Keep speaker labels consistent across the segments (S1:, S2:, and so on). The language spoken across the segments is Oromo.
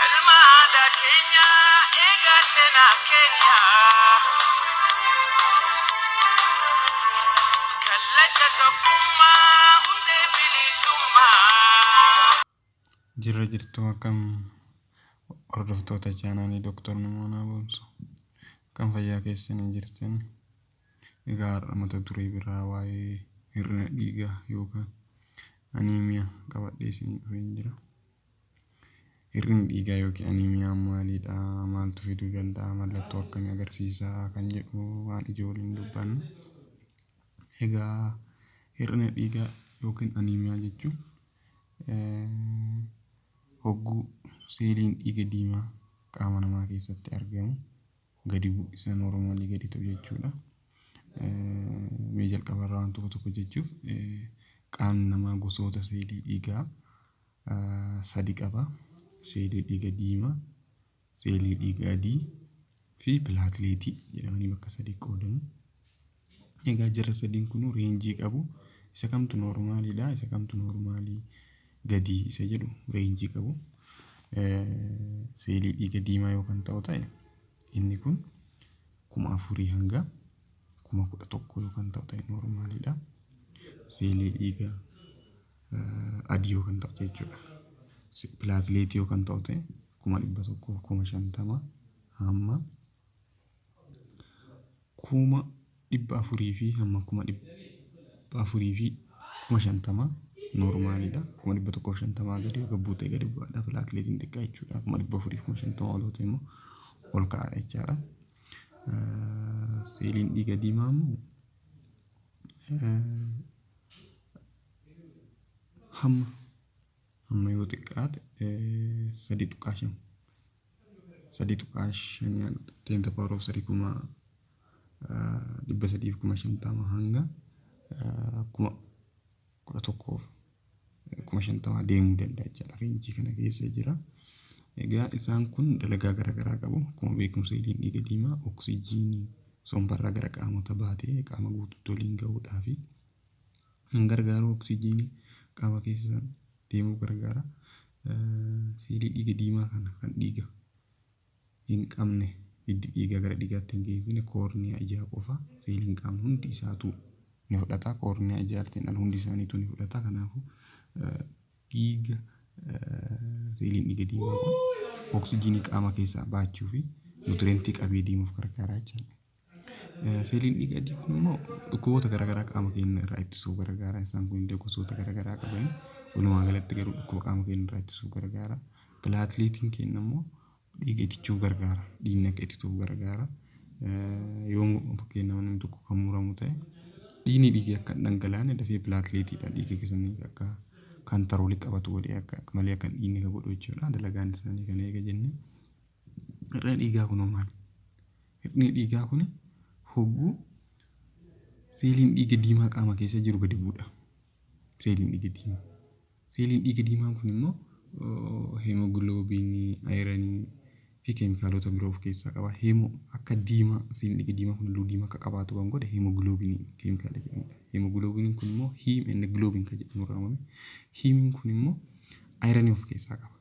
S1: Galma aadaa keenyaa eegaa seenaa keenyaa. Kallacha tokkummaa hundee bilisummaa.
S2: Jirra jirtuu akkam hordoftoota chaanaalii Dooktar Namoonaa Boonsu kan fayyaa keessanii jirtan. Egaa har'a mata duree biraa waa'ee hir'ina dhiigaa yookaan aniimiyaa qabadhee isinii dhufeen jira. Hir'inni dhiigaa yookiin aniimiyaan maalidha? Maaltu fiduu danda'a? Mallattoo akkamii agarsiisa? Kan jedhu waan ijoo waliin dubbanna. Egaa hir'ina dhiigaa yookiin aniimiyaa jechuun hogguu seeliin dhiiga diimaa qaama namaa keessatti argamu gadi bu'u isa noormaalii gadi ta'u jechuudha. Mee jalqabarraa waan tokko tokko jechuuf, qaamni namaa gosoota seelii dhiigaa sadi qaba. Seelii dhiiga diimaa, seelii dhiiga adii fi pilaatileetii jedhamanii bakka sadii qoodamu. Egaa jara sadiin kun reenjii qabu. Isa kamtu noormaaliidha, isa kamtu noormaalii gadi isa jedhu reenjii qabu. Seelii dhiiga diimaa yoo kan ta'u ta'e, inni kun 4000 hanga 11,000 yoo kan ta'u ta'e noormaaliidha. Seelii dhiiga adii yoo kan ta'u ta'e jechuudha. Pilaatileetii yoo kan ta'u ta'e, 150,000 hamma 400,000 fi hamma 450,000 noormaaliidha. 150,000 gadi yoo gabbuu ta'e gadi bu'aadha. Pilaatileetiin xiqqaa jechuudha. 450,000 ol yoo ta'e immoo ol ka'aadha jechaadha. Seeliin dhiiga diimaa immoo hamma yoo xiqqaate 3.5, 3.5, 10 to power of 3, 350,000 hanga 11,050,000 deemuu danda'a jechaadha. Reenjii kana keessa jira. Egaa isaan kun dalagaa garaagaraa qabu. Akkuma beekamu, seeliin dhiiga diimaa oksijiinii sombarraa gara qaamota baatee qaama guutuutti waliin gahuudhaa fi kan gargaaru, oksijiinii qaama keessa deemuuf gargaara. Seelii dhiiga diimaa kana kan dhiiga hin qabne, hiddi dhiigaa gara dhiigaatti hin geessine, koorniyaa ijaa qofa. Seeliin qaama hundi isaatu ni fudhata. Koorniyaa ijaatiin ala hundi isaaniitu ni fudhata. Kanaafuu dhiiga seeliin dhiiga diimaa kun oksijiinii qaama keessaa baachuu fi nutireentii qabee deemuuf gargaara jechuudha. Seeliin dhiiga adii kun immoo dhukkuboota garaagaraa qaama keenya irraa ittisuuf gargaara. Isaan kun illee gosoota garaagaraa qabanii, walumaa galatti garuu dhukkuba qaama keenya irraa ittisuuf gargaara. Pilaatileetiin keenya immoo dhiiga itichuuf gargaara. Dhiigni akka itituuf gargaara. Yoo fakkeenyaaf namni tokko kan muramu ta'e, dhiigni dhiigee akka hin dhangalaane dafee pilaatileetiidha dhiiga keessanii akka kantaroolii qabatu godhee, akka malee akka dhiigni kan godhu jechuudha. Dalagaan isaanii kana eega jennee. Hir'ina dhiigaa kunoo maali? Hir'inni dhiigaa kun hogguu seeliin dhiiga diimaa qaama keessa jiru gadi bu'uudha. Seeliin dhiiga diimaa. Seeliin dhiiga diimaa kun immoo heemogiloobiinii, ayiranii fi keemikaalota biroo of keessaa qaba. Heemo akka diimaa, seeliin dhiiga diimaa kun halluu diimaa akka qabaatu kan godhe heemogiloobiinii keemikaala jedhamudha. Heemogiloobiiniin kun immoo heme and globin kan jedhamu irraa uumame. Hemiin kun immoo ayiranii of keessaa qaba.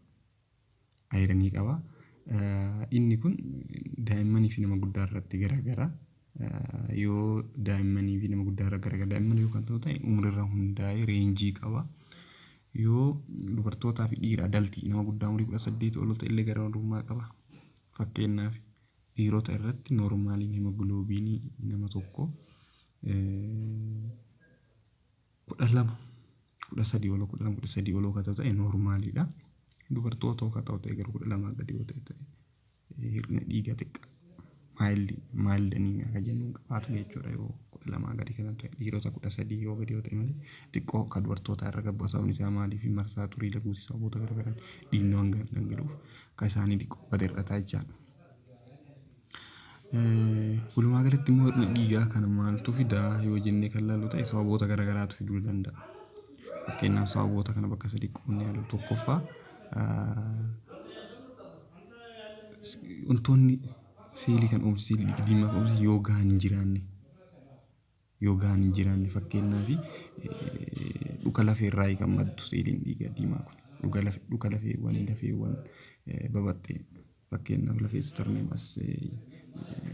S2: Ayiranii qaba. Inni kun daa'immanii fi nama guddaa irratti garaagara. Yoo daa'immanii fi nama guddaa irra garaagara, daa'imman yoo kan ta'u ta'e umriirra hundaa'ee reenjii qaba. Yoo dubartootaa fi dhiira adaltii nama guddaa umurii 18 ol ta'e illee garaagarummaa qaba. Fakkeenyaaf, dhiirota irratti noormaaliin hemogloobiinii nama tokko 12, 13 oloo, 12, 13 oloo kan ta'u ta'e noormaaliidha. Dubartoota kan ta'u ta'e garuu 12 gadi yoo ta'e hir'ina dhiigaa xiqqaa mild anemia kan jennuun qabaatu jechuudha, yoo 12 gadi kan ta'e. Dhiirota 13 yoo gadi yoo ta'e malee xiqqoo kan dubartoota irra gabbu. Sababni isaa maaliif? Marsaa xurii laguuti, sababoota garaagaraan dhiigni waan dhangala'uuf akka isaanii xiqqoo gadi hir'ataa jechaadha. Walumaa galatti immoo hir'ina dhiigaa kana maaltu fidaa yoo jennee kan ilaallu ta'e, sababoota garaagaraatu fiduu danda'a. Fakkeenyaaf, sababoota kana bakka sadii qoodnee ilaallu. Tokkoffaa, wantoonni seelii kan oomishu, seelii dhiiga diimaa kan oomishu yoo gahaan hin jiraanne, fakkeenyaaf dhuka lafee irraa kan maddu seeliin dhiiga diimaa kun. Dhuka lafeewwanii, lafeewwan babaxxee, fakkeenyaaf lafee sternum as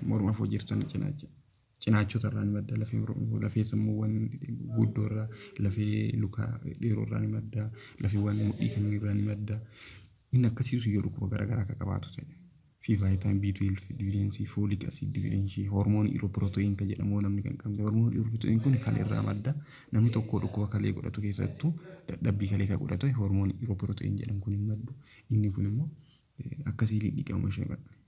S2: morma afur jirtan cinaacha. Cinaachota irraa ni madda, lafee lafee sammuuwwan guddoo irraa, lafee lukaa dheeroo irraa ni madda, lafeewwan mudhii kanneen irraa ni madda. Inni akkasiisu yoo dhukkuba garaagaraa akka qabaatu ta'e. Fi vitamin B12 deficiency, folic acid deficiency, hormoonii erythropoietin kan jedhamu namni kan qabne, hormoonii erythropoietin kun kalee irraa madda. Namni tokko dhukkuba kalee godhatu, keessattuu dadhabbii kalee kan godhatu, hormoonii erythropoietin jedhamu kun hin maddu. Inni kun immoo akka seeliin dhiigaa oomishu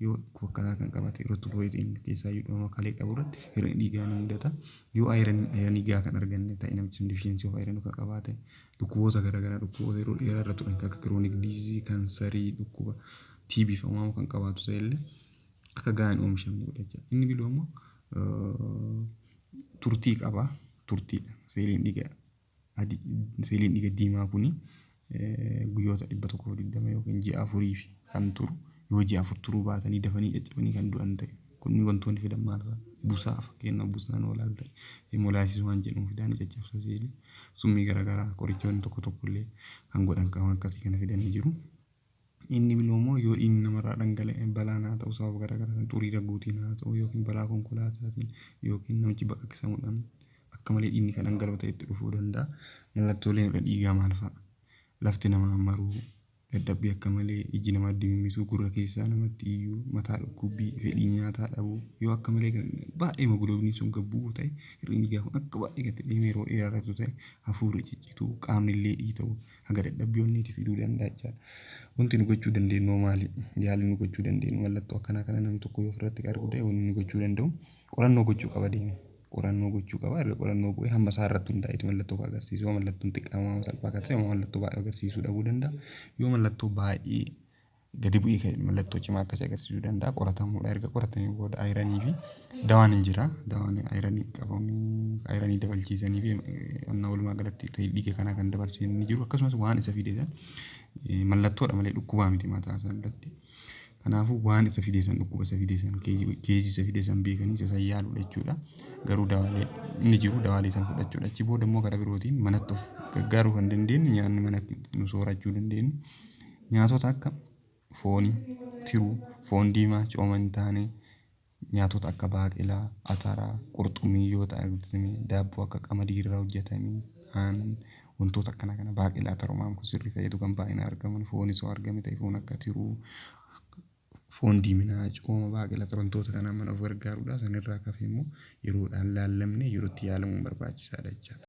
S2: yoo dhukkuba akkanaa kan qabate, erythropoietin keessaa yoo kalee qabu irratti hir'inni dhiigaa ni mudata. Yoo ironii gahaa kan arganne ta'e, namichi sun deficiency of iron kan qabaate, dhukkuboota garaagaraa, dhukkuboota yeroo dheeraa irra turan akka chronic disease, kaansarii, dhukkuba TB fi uumamu kan qabaatu ta'e illee akka gahaa hin oomishamne godha jechuudha. Inni biroo immoo turtii qaba. Turtiidha. Seeliin dhiiga adii, seeliin dhiiga diimaa kuni guyyoota 120 yookiin ji'a 4 kan turu. Yoo ji'a 4 turuu baatanii dafanii caccabanii kan du'an ta'e, kunni wantoonni fidan maal fa'a? Busaa, fakkeenyaaf busaan olaal ta'e, hemolysis waan jedhamu fidanii caccabsa seelii. Summii garaagaraa, qorichoonni tokko tokko illee kan godhan kan akkasii kana fidanii jiru. Inni biroo immoo yoo dhiigni namarraa dhangala'e, balaan haa ta'u, sababa garaagaraatiin, xuriira guutiin haa ta'u, yookiin balaa konkolaataatiin, yookiin namichi baqaqsamuudhaan akka malee dhiigni kan dhangala'u ta'e itti dhufuu danda'a. Mallattooleen irra dhiigaa maal fa'a? Lafti namaa maruu, dadhabbii akka malee, iji namaa dimimmisuu, gurra keessaa namatti iyyuu, mataa dhukkubbii, fedhii nyaataa dhabuu. Yoo akka malee baay'ee hemoglobinii sun gad bu'uu ta'e, hir'inni dhiigaa kun akka baay'ee gadi deemee yeroo dheeraa irratti ta'e, hafuurri ciccituu, qaamni illee dhiita'u, haga dadhabbii onneetii fiduu danda'a jechaadha. Wanti nu gochuu dandeenyu maali? Yaalli nu gochuu dandeenyu, mallattoo akkanaa kana namni tokko yoo ofirratti argu ta'e, wanni nu gochuu danda'u qorannoo gochuu qaba deeme. Qorannoo gochuu qaba. Erga qorannoo bu'ee hamma isaa irratti hundaa'eeti mallattoo kan agarsiisu. Yoo mallattoon xiqqaa waan salphaa kan ta'e, mallattoo baay'ee agarsiisuu dhabuu danda'a. Yoo mallattoo baay'ee gadi bu'ee ka'e, mallattoo cimaa akkasii agarsiisuu danda'a. Qoratamuudha. Erga qoratamee booda ironii fi dawaan hin jira. Dawaan ironii qabamuu, ironii dabalchiisanii fi walumaa galatti dhiiga kanaa kan dabalchiisan ni jiru. Akkasumas waan isa fide san, mallattoodha malee dhukkubaa miti mataa isaa irratti. Kanaafuu waan isa fide san, dhukkuba isa fide san, causeii isa fide san beekanii isa san yaaluudha jechuudha. Garuu dawaalee inni jiru, dawaalee san fudhachuudha. Achi booda immoo karaa birootiin manatti of gargaaruu kan dandeenyu, nyaanni manatti nu soorachuu dandeenyu, nyaatota akka foonii, tiruu, foon diimaa cooma hin taane, nyaatota akka baaqelaa, ataraa, qurxummii yoo ta'an, daabboo akka qamadii irraa hojjetame, aannan, wantoota akkana kana, baaqelaa, atarumaan kun sirrii fayyadu kan baay'inaan argaman, foonis yoo argame ta'e, foon akka tiruu, foon diiminaa, cooma, baaqelaa, wantoota kanaan mana of gargaaruudha. Sanirraa kafee immoo yeroodhaan laallamne yerootti yaalamuun barbaachisaadha jechaadha.